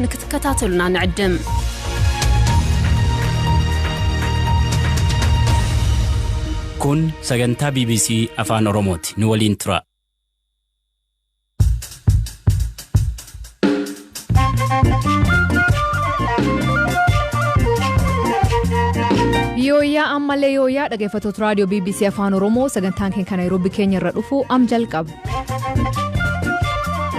ንክትከታተሉና ንዕድም። Kun sagantaa BBC Afaan Oromooti. Nu waliin tura. Yooyyaa ammallee yooyyaa dhaggeeffattoota raadiyoo BBC Afaan Oromoo, sagantaan keenya kan Naayiroobii keenya irra dhufu am jalqaba.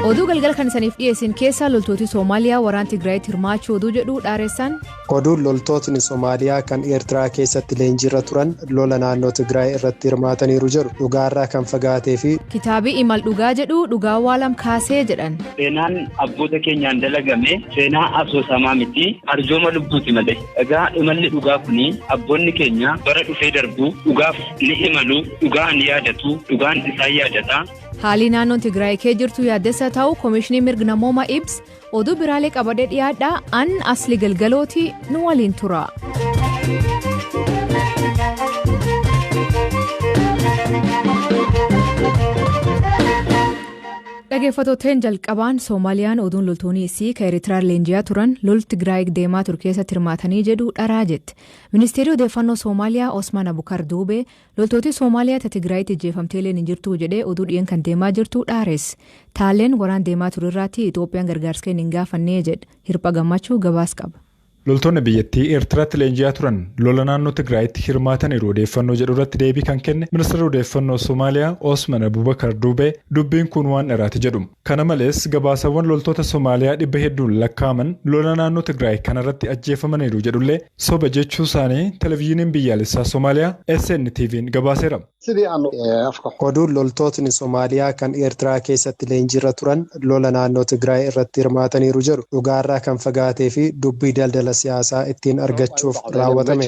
Oduu galgala kan isaniif dhiyeessin keessaa, loltooti Soomaaliyaa waraan Tigraayitti hirmaachuu oduu jedhu dhaaressan. Oduun loltootni Somaaliyaa kan Eertiraa keessatti leenjiirra turan lola naannoo Tigraay irratti hirmaataniiru jedhu dhugaarraa kan fagaatee fi Kitaabii imal dhugaa jedhu dhugaa waalam kaasee jedhan. Seenaan abboota keenyaan dalagame seenaa asoosamaa miti, arjooma lubbuuti malee. Egaa imalli dhugaa kuni abboonni keenya bara dhufee darbu dhugaaf ni imalu, dhugaa ni yaadatu, dhugaan isaan yaadata. Haalli naannoon Tigraay kee jirtu yaaddessa ta'u Koomishinii Mirga Namoomaa ibs. Oduu biraalee qabadee dhiyaadhaa, an Asli Galgalooti, nu waliin tura. Dhaggeeffattooteen, jalqabaan Soomaaliyaan oduun loltoonni isii kan Eertiraan leenji'aa turan lol Tigraay deemaa ture keessatti hirmaatanii jedhu dharaa jette. Ministeerri odeeffannoo Soomaaliyaa Osman Abukar Duubee loltooti Soomaaliyaa ta Tigraayitti ajjeefamtee illee hin jirtu jedhee oduu dhiyeen kan deemaa jirtu dhaares. Taalleen waraan deemaa ture irraatti Itoophiyaan gargaarsa kennu hin gaafannee jedha. Hirpha Gammachuu gabaas qaba. Loltoonni biyyattii Eertiraatti leenji'aa turan lola naannoo Tigraayitti hirmaataniiru odeeffannoo jedhu irratti deebii kan kenne ministeerri odeeffannoo Somaaliyaa Osman Abubakar Duubee dubbiin kun waan dharaati jedhu. Kana malees gabaasawwan loltoota Somaaliyaa 400 hedduun lakkaa'aman lola naannoo Tigraay kanarratti ajjeefamaniiru jedhullee soba jechuu isaanii televezyiiniin biyyaalessaa Somaaliyaa SNTV'n gabaaseera. Oduun loltootni Somaaliyaa kan Eertiraa keessatti leenjiirra turan lola naannoo Tigraay irratti hirmaataniiru jedhu dhugaarraa kan fagaatee fi dubbii daldala siyaasaa ittiin argachuuf raawwatame.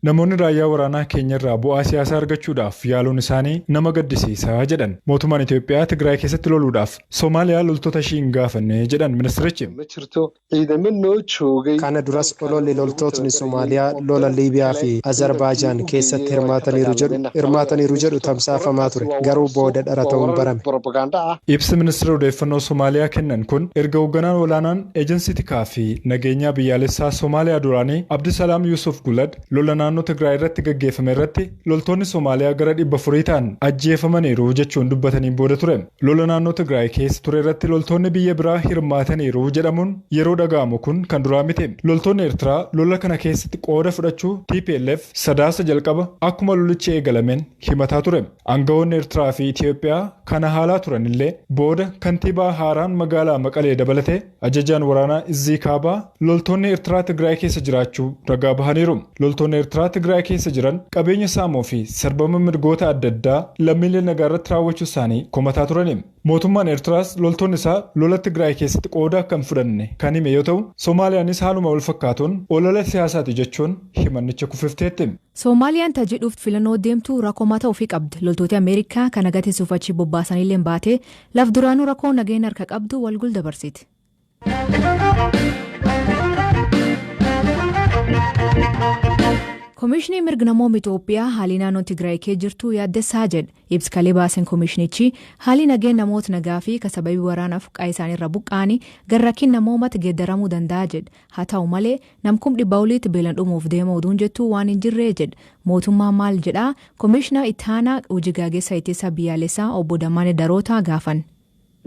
Namoonni raayyaa waraanaa keenyarraa bu'aa siyaasaa argachuudhaaf yaaluun isaanii nama gaddisiisaa jedhan. Mootummaan Itoophiyaa Tigraay keessatti loluudhaaf Somaaliyaa loltoota ishii hin gaafanne jedhan ministirichi. Kana duras ololli loltootni Somaaliyaa lola Liibiyaa fi Azerbaajaan keessatti hirmaataniiru jedhu tamsaafamaa ture, garuu booda dhara ta'uun barame. Ibsi ministeera odeeffannoo Somaaliyaa kennan kun erga hoogganaan olaanaan eejensii tikaa fi nageenyaa biyyaalessaa Somaaliyaa duraanii Abdisalaam Yusuf Gulad lola naannoo Tigraay irratti gaggeeffame irratti loltoonni Somaaliyaa gara 400 ta'an ajjeefamaniiru jechuun dubbataniin booda ture. Lola naannoo Tigraay keessa ture irratti loltoonni biyya biraa hirmaataniiru jedhamuun yeroo dhaga'amu kun kan duraa miti. Loltoonni Eertiraa lola kana keessatti qooda fudhachuu TPLF Sadaasa jalqaba akkuma lolichi eegalameen himataa ture. Aangawoonni Eertiraa fi Itiyoophiyaa kana haalaa turan illee booda kantiibaa haaraan magaalaa Maqalee dabalatee ajajaan waraanaa Izzii Kaabaa loltoonni Eertiraa Tigraay keessa jiraachuu ragaa bahaniiru. Loltoonni Eertiraa Tigraay keessa jiran qabeenya saamuu fi sarbama mirgoota adda addaa lammiilee nagaa irratti raawwachuu isaanii komataa turani. Mootummaan Eertiraas loltoonni isaa lola Tigraay keessatti qooda akka hin fudhanne kan hime yoo ta'u, Soomaaliyaanis haaluma wal fakkaatuun olola siyaasaati jechuun himannicha kufifteetti. Soomaaliyaan tajiidhuuf filannoo deemtu rakkoo mataa ofii qabdi. Loltooti Ameerikaa kan agarsiisuuf achi bobbaasanillee baatee laf duraanuu rakkoo nageenya harka qabdu wal dabarsiti. Koomishinii mirga namoota Itoophiyaa haalli naannoo Tigraay kee jirtu yaaddessaa jedha. Ibsa kalee baasen koomishinichi haalli nageenya namoota nagaa fi kan sababii waraanaaf qa'ee isaaniirra buqqa'anii gara rakkina namoomatti geeddaramuu danda'a jedha. Haa ta'u malee namkum 100 oliitti beelan dhumuuf deema oduun jettu waan hin jirree jedha. Mootummaan maal jedhaa? Koomishinaa ittaanaa hojii gaggeessaa ittisa biyyaalessaa obbo Dammaanee Darootaa gaafan.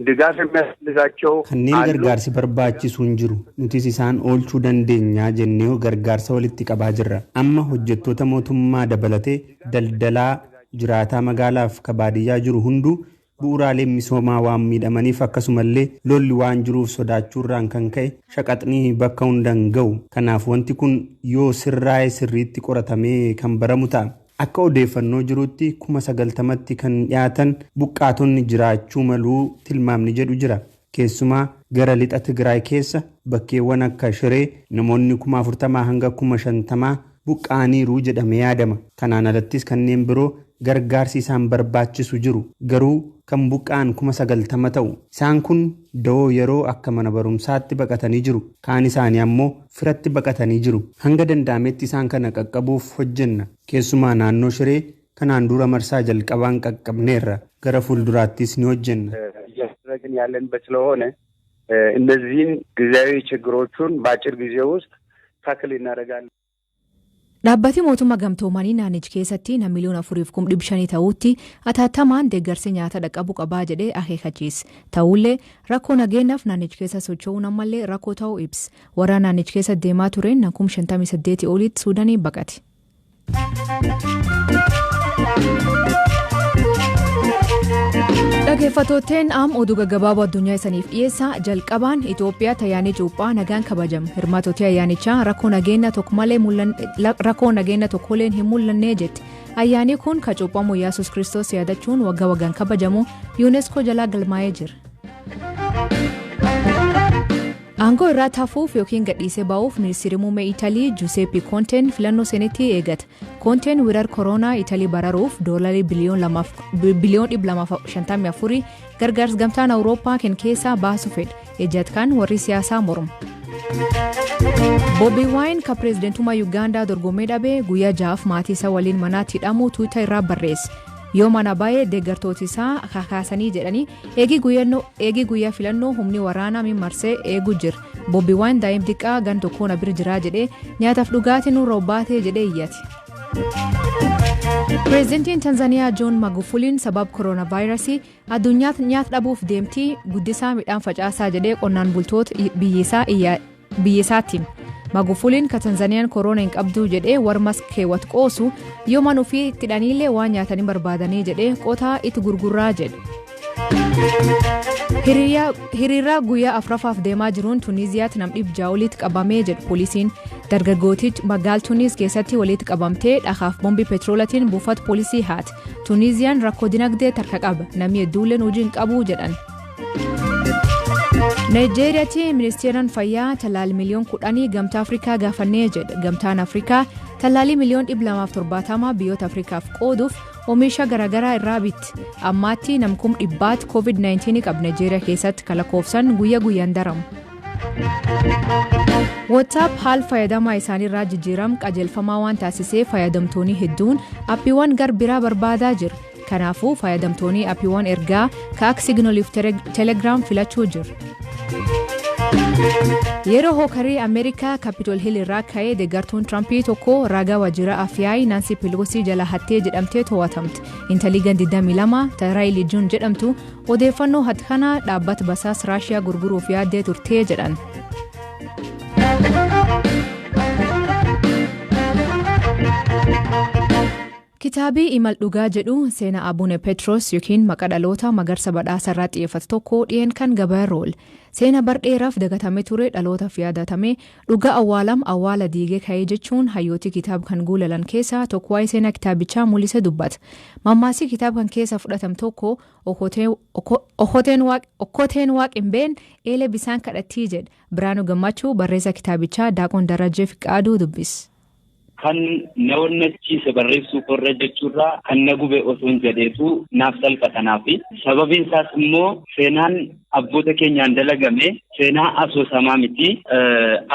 ድጋፍ የሚያስፈልጋቸው Kanneen gargaarsi barbaachisu hin jiru. Nutis isaan oolchuu dandeenyaa jennee gargaarsa walitti qabaa jirra. Amma hojjettoota mootummaa dabalatee daldalaa, jiraataa magaalaaf ka baadiyyaa jiru hunduu bu'uuraaleen misoomaa waan miidhamaniif, akkasumallee lolli waan jiruuf sodaachuurraan kan ka'e shaqaxni bakka hundaan ga'u. Kanaaf wanti kun yoo sirraa'e sirriitti qoratamee kan baramu ta'a. Akka odeeffannoo jirutti 90,000tti kan dhiyaatan buqqaatonni jiraachuu maluu tilmaamni jedhu jira. Keessumaa gara lixa Tigraay keessa bakkeewwan akka Shiree namoonni 40,000 hanga 50,000 buqqaaniiru jedhamee yaadama. Kanaan alattis kanneen biroo gargaarsi isaan barbaachisu jiru. Garuu kan buqqa'an 90,000 ta'u. Isaan kun da'oo yeroo akka mana barumsaatti baqatanii jiru. Kaan isaanii ammoo firatti baqatanii jiru. Hanga danda'ametti isaan kana qaqqabuuf hojjenna. Keessumaa naannoo Shiree kanaan dura marsaa jalqabaan qaqqabneerra. Gara fuulduraattis ni hojjenna. እያደረግን ያለንበት ስለሆነ እነዚህን ጊዜያዊ ችግሮቹን በአጭር ጊዜ ውስጥ ታክል እናደርጋለን። Dhaabbati mootummaa gamtoomanii naannicha keessatti nama 4,500,000 ta'utti atattamaan deeggarsi nyaata dhaqqabuu qabaa jedhee akeekkachiise. Ta'ullee rakkoo nageenyaaf naannicha keessa socho'uun ammallee rakkoo ta'uu ibsa. Waraana naannicha keessa deemaa tureen nama 58,000 olitti Suudaanii baqate. Dhaggeeffattootteen am oduu gaggabaaboo addunyaa isaniif dhiyeessa. Jalqabaan Itoophiyaatti ayyaanni cuuphaa nagaan kabajama. Hirmaattooti ayyaanichaa rakkoo nageenya tokkolleen hin mul'anne jetti. Ayyaanni kun kan cuuphamu Yesuus Kiristoos yaadachuun waggaa waggaan kabajamu UNESCO jalaa galmaa'ee jira. Aangoo irraa tafuuf yookiin gadhiisee ba'uuf ministeerri muummee Italii Giuseppe Conteen filannoo seenitti eegata. Conteen weerara koronaa Italii bararuuf doolarii biliyoon 254 gargaarsa gamtaan Awurooppaa kan keessaa baasuu fedha. Ejjat kan warri siyaasaa mormu. Bobi Wine kan pireezidantummaa Yuugaandaa dorgommee dhabee guyyaa 6 maatii isaa waliin manaatti hidhamuu Twitter irraa barreesse. Yoo mana baay'ee deeggartooti isaa kakaasanii jedhanii eegii guyyaa filannoo humni waraanaa marsee eeguu jira. Bobi Wine daa'im xiqqaa gan tokkoon bira jiraa jedhee nyaataaf dhugaatii nurra obbaatee jedhee iyyate. Pireezidantiin Tanzaaniyaa Joon Magufuliin sababa kooronaavaayirasii addunyaa nyaata dhabuuf deemtii guddisaa midhaan facaasaa jedhee qonnaan bultoota biyyisaatti. Magufuliin ka Tanzaaniyaan kooroona hin qabdu jedhee warmas keewwat qoosu yoo mana ofii itti hidhaniillee waan nyaatanii barbaadanii jedhee qotaa itti gurguraa jedhe. Hiriira guyyaa afuraffaaf deemaa jiruun Tuniiziyaatti nam 600 olitti qabamee jedhe poolisiin. Dargaggootichi magaalaa Tuniis keessatti walitti qabamtee dhakaaf boombii petroolatiin buufata poolisii haate. Tuniiziyaan rakkoo dinagdee tarka qaba. Namni hedduulleen hojii hin qabu jedhan. Naayijeeriyaatti ministeeraan fayyaa tallaalii 10 miliyoon gamtaa Afrikaa gaafannee jedha. Gamtaan Afrikaa tallaalii 270 miliyoon biyyoota Afrikaaf qooduuf oomisha garaagaraa irraa bitti. Ammaatti nam 100,000 COVID-19 qaba Naayijeeriyaa keessatti kan lakkoofsan guyyaa guyyaan daramu. WhatsApp haal fayyadamaa isaaniirraa jijjiiram qajeelfamaa waan taasisee fayyadamtoonni hedduun appiiwwan gar biraa barbaadaa jiru. Kanaafuu fayyadamtoonni appiiwwan ergaa ka akka Signaliif Telegram filachuu jiru. Yeroo hookarii Ameerikaa Capitol Hill irraa ka'ee deeggartuun Tirampii tokko ragaa waajjira Afyaa'ii Naansi Peloosii jala hattee jedhamtee to'atamte. Intalli gan 22 Taraayilii Juun jedhamtu odeeffannoo hatt kana dhaabbata basaas Raashiyaa gurguruuf yaaddee turtee jedhan. Kitaabii Imal Dhugaa jedhu seenaa Abune Petros yookiin maqaa dhaloota Magarsa Badhaasa irraa xiyyeeffatu tokko dhiyeen kan gabaarra oole. Seenaa bar dheeraaf dagatamee ture dhalootaaf yaadatame dhugaa awwaalam awwaala diigee ka'ee jechuun hayyooti kitaaba kan guulalan keessaa tokko waa'ee seenaa kitaabichaa mul'ise dubbata. Mammaasii kitaaba kan keessa fudhatam tokko okkoteen waaq hin been eelee bisaan kadhattii jedha. Biraanuu Gammachuu barreessa kitaabichaa Daaqoon Darajjee Fiqaaduu dubbise. Kan na onnachiise barreessuu korra jechuurraa kan na gube osoo hin jedheetu naaf salphatanaafi. Sababiin isaas immoo seenaan abboota keenyaan dalagame seenaa asoosamaa miti,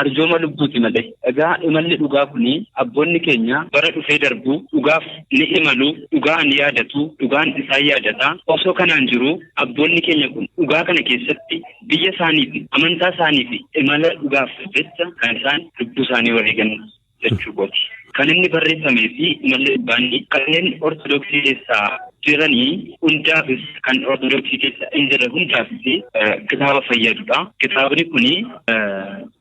arjooma lubbuuti malee. Egaa imalli dhugaa kuni abboonni keenya bara dhufee darbu dhugaaf ni imalu, dhugaa ni yaadatu, dhugaan isaan yaadata. Osoo kanaan jiru abboonni keenya kun dhugaa kana keessatti biyya isaanii fi amantaa isaanii fi imala dhugaaf jecha kan isaan lubbuu isaanii wareegan jechuu kooti. Kan inni barreeffamee fi imalli dhugaanni kanneen Ortodoksii keessaa jiranii hundaafis, kan Ortodoksii keessa hin jirre hundaafis kitaaba fayyadudha. Kitaabni kuni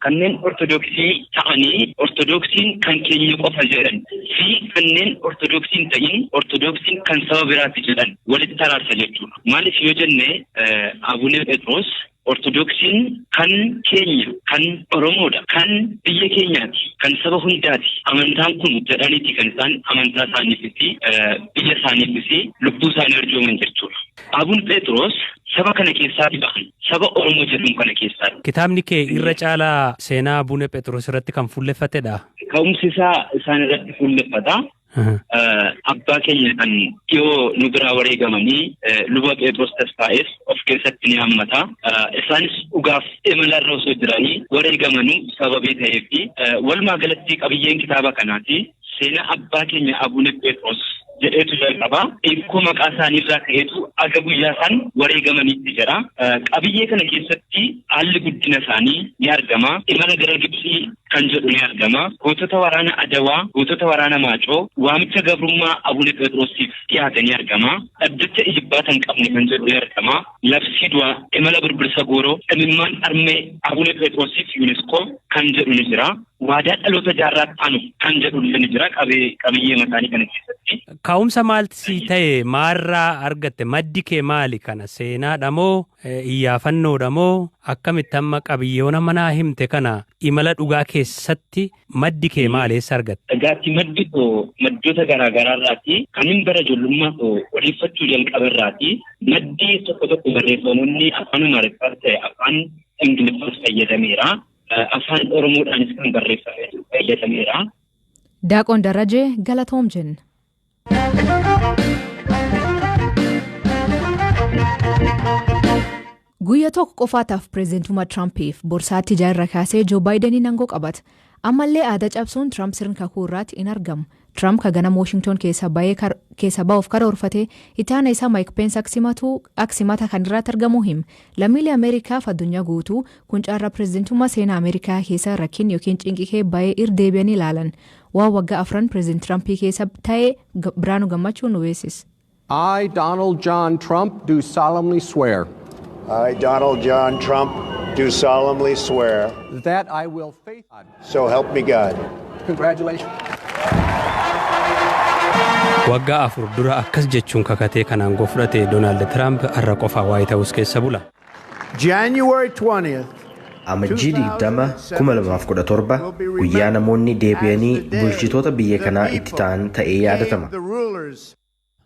kanneen Ortodoksii ta'anii Ortodoksiin kan keenya qofa jedhan fi kanneen Ortodoksii hin ta'in Ortodoksiin kan saba biraati jedhan walitti araarsa jechuudha. Maaliif yoo jenne, Abune Phexros Ortodoksiin kan keenya, kan Oromoodha, kan biyya keenyaati, kan saba hundaati. Amantaan kun jedhaniiti kan isaan amantaa isaaniifis biyya isaaniifis lubbuu isaanii arjooman jechuudha. Abun Phexros saba kana keessaa ba'an, saba Oromoo jedhamu kana keessaa. Kitaabni kee irra caalaa seenaa Abune Phexros irratti kan fuulleffatedha. Ka'umsi isaa isaan irratti fuulleffata. Abbaa keenya kan dhiyoo nu biraa wareegamanii luba Phexros Tasfaa'es of keessatti ni hammata. Isaanis dhugaaf imalarra osoo jiranii wareegamanuu sababii ta'ee fi walumaa galatti qabiyyeen kitaaba kanaati seenaa abbaa keenya Abune Phexros Jedheetu jalqaba. Hiikoo maqaa isaanii irraa ka'eetu aga guyyaa isaan wareegamaniitti jira. Qabiyyee kana keessatti haalli guddina isaanii ni argama. Imala gara Gibxii kan jedhu ni argama. Gootota waraana Adawaa, gootota waraana Maacoo, waamicha gabrummaa Abuna Phexrosiif dhiyaate ni argama. Dhaddacha ijibbaata hin qabne kan jedhu ni argama. Labsii du'aa, imala birbirsa gooroo, dhimimmaan armee Abuna Phexrosiif UNESCO kan jedhu ni jira. Waadaa dhaloota jaarraa aanu kan jedhu illee ni jira qabiyyee mataanii kana keessatti. Ka'umsa maalti si ta'e, maalirraa argatte, maddi kee maali kana, seenaadha moo iyyaafannoodha moo akkamitti amma qabiyyoona manaa himte kana imala dhugaa keessatti maddi kee maali, eessa argatte? Dhagaatti maddi koo maddoota garaa garaarraati. Kan hin bara ijoollummaa koo odeeffachuu jalqabarraati. Maddi tokko tokko barreeffamoonni afaan Amaariffaas ta'e afaan Ingiliffaas fayyadameera. Afaan Oromoodhaanis kan barreeffamee jiru fayyadameera. Daaqoon Darajee galatoom jenna. Guyyaa tokko qofaataaf pireezidantummaa Tiraampiif borsaatti jaarra kaasee Joo Baayideniin aangoo qabata. Ammallee aadaa cabsuun Tiraamp sirna kakuu irraatti hin argamu. Tiraamp ka ganama Washington keessa ba'uuf karoorfate itti aanaa isaa Maayik Peens akka simata kan irratti argamu hima. Lammiilee Ameerikaaf addunyaa guutuu kun carraa pireezidantummaa seenaa Ameerikaa keessa rakkin yookiin cinqikee baay'ee irra deebi'anii ilaalan. Waan waggaa 4 pireezidantii Tiraamp keessa ta'e Biraanuu Gammachuu nu beeksisa. I, Donald John Trump, do solemnly swear. I, Donald John Trump, do solemnly swear. That I will faithfully. So help me God. Congratulations. Waggaa 4 dura akkas jechuun kakatee kan aangoo fudhate Doonaald Tiraamp har'a qofaa Waayit Haawus keessa bula. January 20th. Amajjii 20, 2017 guyyaa namoonni deebi'anii bulchitoota biyya kanaa itti ta'an ta'ee yaadatama.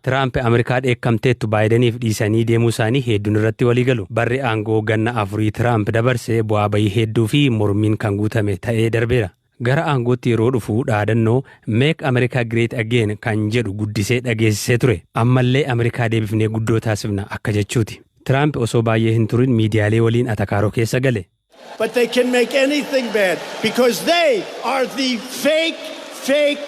Tiraamp Ameerikaa dheekkamteettu Baayidaniif dhiisanii deemuu isaanii hedduun irratti walii galu. Barri aangoo ganna 4 Tiraamp dabarsee bu'aa bayii hedduu fi mormiin kan guutame ta'ee darbeera. Gara aangootti yeroo dhufu dhaadannoo "Make America Great Again" kan jedhu guddisee dhageessisee ture. Ammallee Ameerikaa deebifnee guddoo taasifna akka jechuuti. Tiraamp osoo baay'ee hin turin miidiyaalee waliin atakaaroo keessa gale. But they can make anything bad because they are the fake, fake,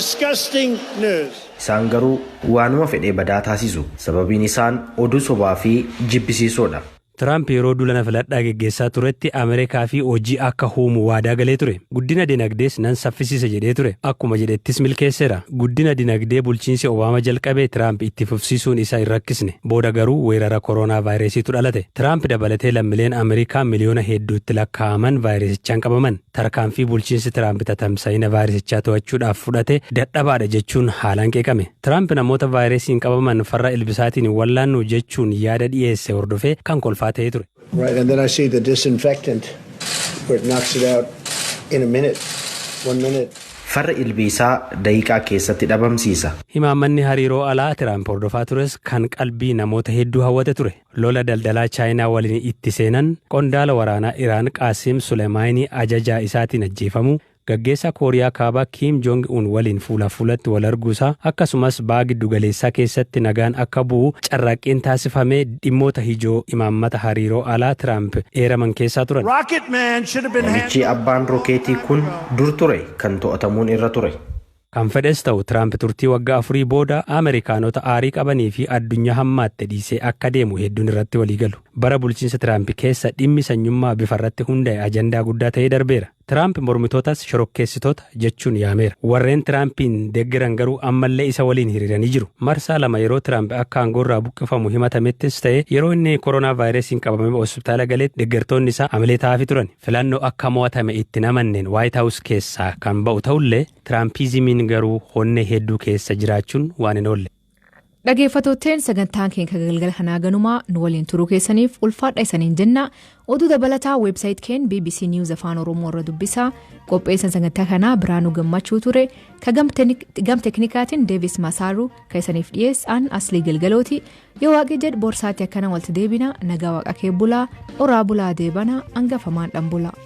disgusting news. Isaan garuu waanuma fedhee badaa taasisu. Sababiin isaan oduu sobaa fi jibbisiisoodha. Tiraamp yeroo duula filadhaa geggeessaa turetti Ameerikaa fi hojii akka uumu waadaa galee ture. Guddina dinagdees nan saffisiisa jedhee ture. Akkuma jedhettis milkeesseera. Guddina dinagdee bulchiinsi Obaama jalqabee Tiraamp itti fufsiisuun isa hin rakkisne. Booda garuu weerara koronaa vaayirasiitu dhalate. Tiraamp dabalatee lammiileen Ameerikaa miliyoona hedduutti lakkaa'aman vaayirasichaan qabaman. Tarkaanfii bulchiinsi Tiraamp tatamsa'ina vaayirasichaa to'achuudhaaf fudhate dadhabaadha jechuun haalaan qeeqame. Tiraamp namoota vaayirasiin qabaman farra ilbisaatiin wallaannu jechuun yaada dhiyeesse hordofee kan kolfaa ta'ee ture. Right, and then I see the disinfectant where it knocks it out in a minute, one minute. Farra ilbiisaa daqiiqaa keessatti dhabamsiisa. Imaammanni hariiroo alaa Tiraamp hordofaa tures kan qalbii namoota hedduu hawwate ture. Lola daldalaa Chaayinaa waliin itti seenan, qondaala waraanaa Iraan Qaasim Sulemaayinii ajajaa isaatiin ajjeefamuu, gaggeessaa Kooriyaa Kaabaa Kiim Joong Un waliin fuula fuulatti wal arguusaa, akkasumas ba'a giddugaleessaa keessatti nagaan akka bu'u carraaqqiin taasifamee dhimmoota ijoo imaammata hariiroo alaa Tiraamp eeraman keessaa turan. Rocket Man should have been Namichi abbaan rokeetii kun dur ture kan to'atamuun irra ture. Kan fedhes ta'u, Tiraamp turtii waggaa 4 booda Ameerikaanota aarii qabanii fi addunyaa hammaatte dhiisee akka deemu hedduun irratti walii galu. Bara bulchiinsa Tiraamp keessa dhimmi sanyummaa bifa irratti hundaa'e ajandaa guddaa ta'ee darbeera. Tiraamp mormitootas shorokkeessitoota jechuun yaameera. Warreen Tiraampiin deeggaran garuu ammallee isa waliin hiriiranii jiru. Marsaa lama yeroo Tiraamp akka aangoorraa buqqifamu himatamettis ta'e yeroo inni koronaa vaayirasiin qabamee hospitaala galeetti deeggartoonni isaa amalee ta'aafii turan. Filannoo akka mo'atame itti namanneen Waayit Haawus keessaa kan ba'u ta'ullee, Tiraampiizimiin garuu honnee hedduu keessa jiraachuun waan hin oolle. Dhaggeeffattootteen, sagantaan keenya galgala kanaa ganumaa. Nu waliin turuu keessaniif ulfaadha isaniin jenna. Oduu dabalataa website keen BBC News Afaan Oromoo irra dubbisaa. Qopheessan sagantaa kanaa Biraanuu Gammachuu ture. Ka gam teknikaatiin Deevis Masaaruu, ka isaniif dhiyeessaan Aslii Galgalooti. Yoo waaqi jedhu borsaatti akkana walitti deebina. Nagaa waaqa kee bulaa, oraa bulaa, deebana hangafamaan dhan bulaa.